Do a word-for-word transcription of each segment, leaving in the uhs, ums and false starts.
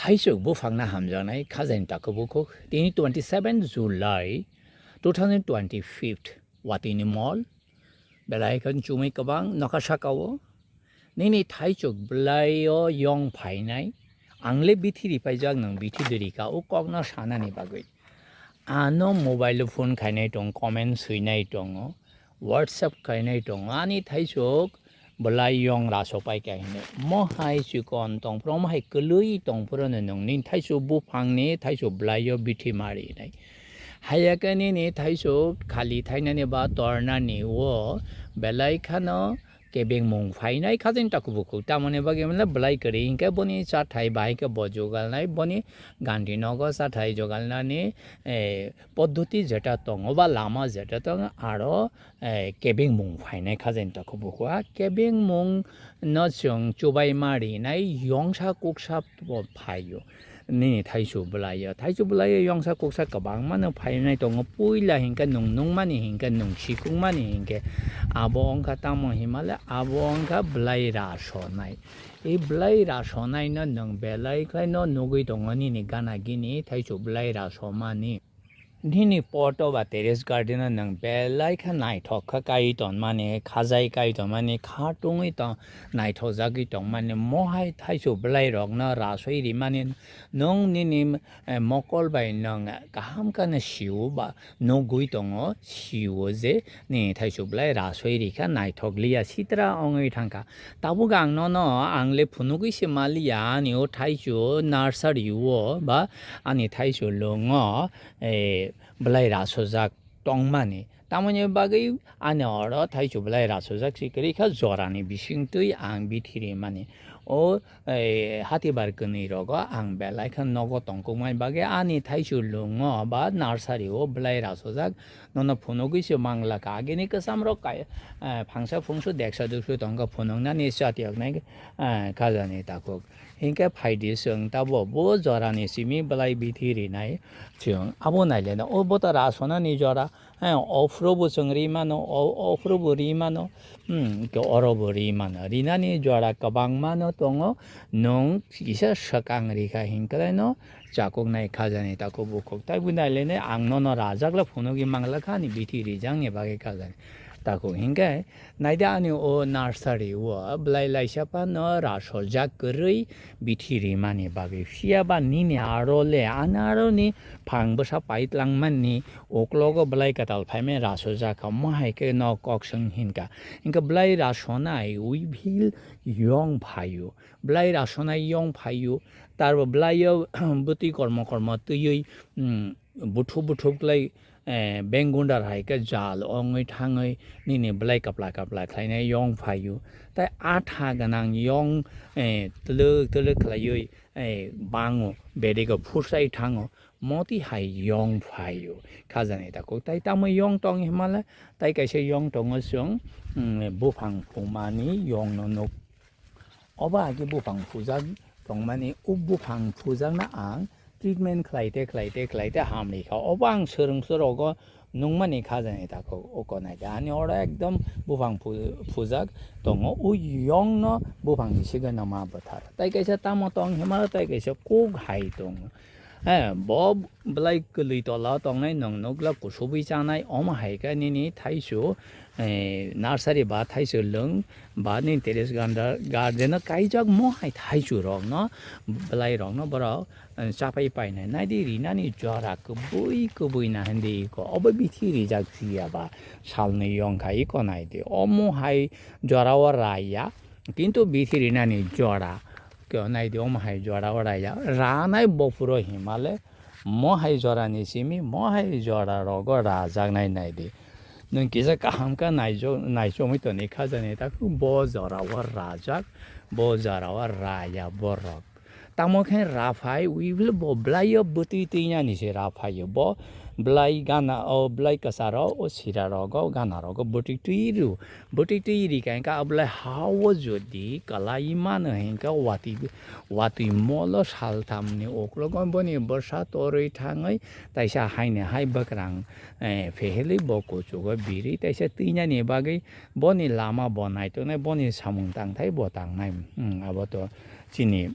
Thaisuk buphangno hamjaknai khajani takhuk bukhuk. Tini twenty seven July two thousand twenty five, watini mol. Belai khe chumui kwbang nokha saka-o. Nini thaisuk bwlai-o yong phainai. Ang le bithi ripaijak, nwng bithi de rika, o kokno sanani bagwi. Ano mobile phone khainai tongo, comment swinai tongo, WhatsApp khainai tongo. Ani thaisuk bwlai yong raso paikha hinwi. Mo hai chikon tongphuru, mo hai kwlwi tongphuru no nwng nini thaisuk buphangni thaisuk bwlai-o bithi ma rinai. Haiya khe nini thaisuk khali thainani ba tornani o belai khano kebengmung phainai khajani takhuk bukhuk. Tamoni bagwi hwnle bwlai kwrwi hinkhe boni chathai bahai khe bo jugalnai, boni gandhi nogo chathai jugalnani, eh, poddhoti jeta tongo ba lama jeta tongo, aro, eh, kebengmung phainai khajani takhuk bukhuk. A kebengmung no chwng chubaima rinai yongsa kuksa bo phaio. Nini thaisuk bwlai-o, thaisuk bwlai-o yongsa kuksa kwbangma no phainai tongo. Puila hinkhe nwng nukmani hinkhe, nwng sikukmani hinkhe, abo wngkha tamo hinmale, abo wngkha bwlai rasonai. I bwlai rasonai no nwng belai khlai no nugwi tongo nini gana gini thaisuk bwlai rasomani. Nini poto ba terrace garden-o nwng belai khe naithok khe kaiwi tongmani, khajai kaiwi tongmani, kha tungwi tong-, naithokjagwi tongmani, mohai thaisuk bwlairokno rasoi rimani, nwng nini, eh, mokol bai nwng kaham kheno sio ba nugwi tongo, sio je nini thaisuk bwlai rasoi rikha naithok liya sitra wngwi thangkha. Tabuk ang nono ang le phunugwi se maliya ani o thaisuk nursery-o ba ani thaisuk lwngo, eh, bwlai rasojak tongmani. Tamoni bagwi ani oro thaisuk bwlai rasojak si kwrwi kha jorani bisingtwi ang bithi rimani. O, eh, hatibar kwnwi rogo ang belai kha nogo tongkukmani bagwi ani thaisuk lwngo ba nursery-o bwlai rasojak nono phunugwi se manglakha. Agini kwcham rok kai, eh, phangsa phungsu deksa duksu tongkha phunuknani chatiyoknai, eh, khajani takhuk. Hinkhe phaidi chwng tabuk bo jorani simi bwlai bithi rinai chwng. Abo naileno o bo to rasonani jora, eh, ophuru bo chwng ri mano, o-, ophuru bo ri mano, hmm, hinkhe oro bo ri mano. Rinani jora kwbangma no tongo, nwng kisa swkang rikha hinkwlaino chakuknai khajani takhuk bukhuk. Tai bo naileno ang nono rajakle phunugwi manglakha ani bithi rijakni bagwi khajani takhuk. Hinkhe Naidi ani o nursery o bwlai laisa phano rasojak kwrwi bithi rimani bagwi. Phiya ba nini aro le ani aro ni phang bwsa pai tlangmani uklogo bwlai kwtal phaimani rasojak kha, omo hai khe no kok swng hinkha. Hinkhe bwlai rasonai we feel yong phaio. Bwlai rasonai yong phaio. Tarbo bwlaio bwtwi kormo kormo twiwi, mm, buthub buthub klai, eh, bengundar hai khe jal ongwi thangwi nini bwlai kapla kapla khlainai yong phaio. Tai atha gwnang yong, eh, twlwk twlwk khlaiwi, eh, bango, bedego phursai thango, moti hai yong phaio. Khajani takhuk tai tamo yong tong hinmale, tai kaisa yong tongo chwng, mm, buphang phumani yongno nuk. Obo hai khe buphang phujak tongmani, o buphang phujakno ang treatment khlaite, khlaite, khlaite hamrikha. Obo ang swrwngsa rogo nukmani khajani takhuk o konai khe. Ani oro ekdom buphang phu-, phujak tongo. O yongno buphang bisingo no ma bwthar. Tai kaisa tamo tong hinmano, tai kaisa kuk hai tongo. Eh, bo bwlai kwlwi tola tongnai nwng nukla kusubwi chanai, omo hai khe nini thaisu, eh, nursery ba thaisu lwng ba nini terrace ganda-, garden o kaijak mo hai thaisu rokno, bwlai rokno borok, eh, chapai painai. Naidi rinani jora kwbwi kwbwi na hindi ko obo bithi rijak phiya ba salnwi yong kha iko naidi. Omo hai jora o raya, kintu bithi rinani jora. Khe naidi omo hai jora o raya. Ranai bo phuro himale, mo hai jorani simi, mo hai jora rogo rajaknai naidi. Nwng kisa kaham khe naijo-, naichomwi toni khajani takhuk bo jora o rajak, bo jora o raya borok. Tamo khe raphai, we will bo bwlaio bwtwi twinani se raphaio. Bo bwlai gana, o bwlai kwcharo, o sira rogo, gana rogo bwtwi twi rw. Bwtwi twi rikha hinkhe abole ha-o jodi kwlai mano hinkhe watwi, watwi molo salthamni uklogo boni bwsa torwi thangwi taisa haini hai bwkrang, eh, phehelwi bo kuchugo birwi taisa twinani bagwi boni lama bo naituknai, boni samung tangthai bo tangnai. Hmm, abo to chini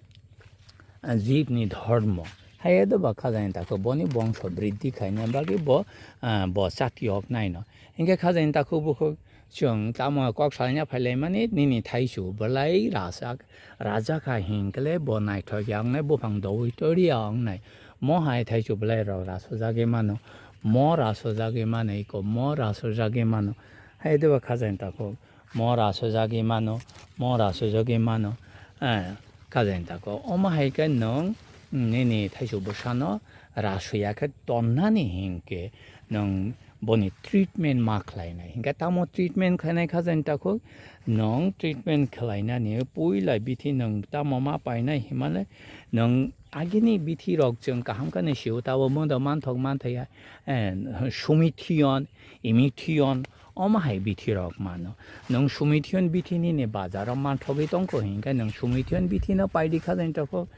jibni dhormo. Hai edo ba khajani takhuk boni bongso briddhi khaina bagwi bo, ah, bo chati yok naino. Hinkhe khajani takhuk bukhuk chwng tamo kok salna phailaimani nini thaichu belai rajak, rajak kha hinkhe bo naithok ya wngnai, buphang doui tori ya wngnai. Mo hai thaichu belai rok rasojagwi mano, mo rasojagwi mano, iko mo rasojagwi mano. Hai edo ba khajani takhuk. Mo rasojagwi mano, mo rasojagwi mano, eh, khajani takhuk. Omo hai khe nwng nini thaichu bwsano rasoya khe tonnani hinkhe nwng boni treatment ma khlainai. Hinkhe tamo treatment khlainai khajani takhuk, nwng treatment khlainani puila bithi nwng tamo ma painai hinmale nwng agini bithi rok chwng kaham khe nai sio tabo modo manthok manthaya, eh, sumithion, imithion, omo hai bithi rok mano. Nwng sumithion bithi nini bazar o manthogwi tongkho hinkhe nwng sumithion bithi no paidi khajani takhuk.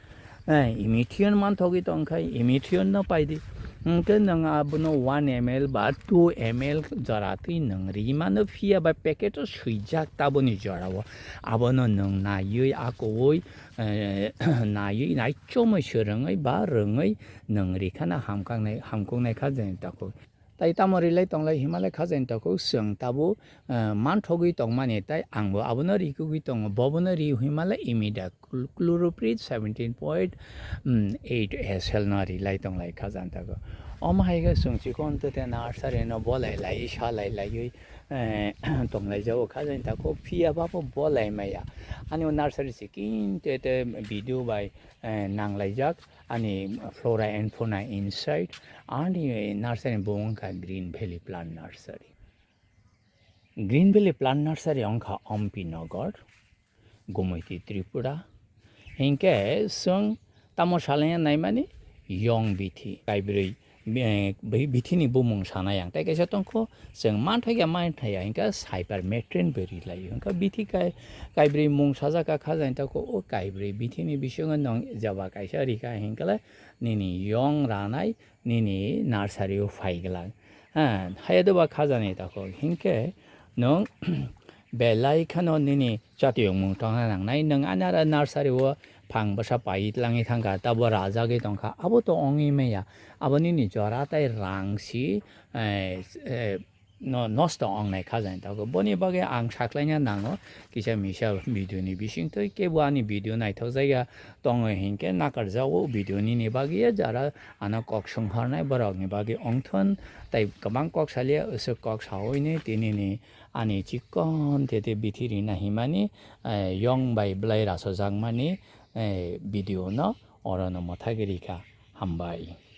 Eh, imithion manthogwi tongkha, imithion no paidi. Hinkhe nwng abono one M L ba two M L jora twi nwng ri mano, phiya ba packet o swijak taboni jora o. Abono nwng naiwi, akowi, eh, naiwi, naichomwi swrwngwi ba rwngwi nwng rikhana hamkaknai, hamkuknai khajani takhuk. Tai tamo rilai tonglai hinmale khajani takhuk chwng tabuk, eh, manthogwi tongmani, tai angbo abono rikugwi tongo, bobono ri hinmale imida chlor-, chloroprid seventeen point eight S L no rilai tonglai khajani takhuk. Omo hai khe chwng chikon tete nursery no bolai lai, salai laiwi, eh, tonglai jago khajani takhuk, phiya babo bolai maya. Ani o nursery chikon tete video bai, eh, nanglaijak. Ani flora and fauna inside, ani nursery bo wngkha Green Valley Plant Nursery. Green Valley Plant Nursery wngkha Ompi Nagar, Gumiti, Tripura. Hinkhe chwng tamo salaiya naimani yong bithi, kaibrwi, eh, bi-, bithini bumung sanai ang. Tai kaisa tongkho, chwng manthokya, manthokya, hinkhe cypermethrin bo rilaio. Hinkhe bithi kai-, kaibrwi mung sajak kha, khajani takhuk o kaibrwi bithini bisingo nwng jeba kaisa rikha hinkhe nini yong ranai nini nursery o phai glak. Ha, hai edo ba khajani takhuk hinkhe nwng belai kheno nini chatiyongmung tongna nangnai. Nwng ani aro nursery o phang bwsa pai tlangwi thangkha, tabo rajagwi tongkha, abo to wngwi maya. Abo nini jora tai rang si, eh, eh, no, nosto wngnai khajani takhuk. Boni bagwi ang saklaina nango kisa misa video ni bisingtwi, kebo ani video naithok jaiya tongo hinkhe nakarjago video nini bagwi, jara ano kok swnghornai borokni bagwi wngthon. Tai kwbang kok salia, aswk kok sawi ni tinini ani chikon tete bithi rina himani, eh, yong bai bwlai rasojakmani, eh, video no orono mwthagwi rikha. Hambai.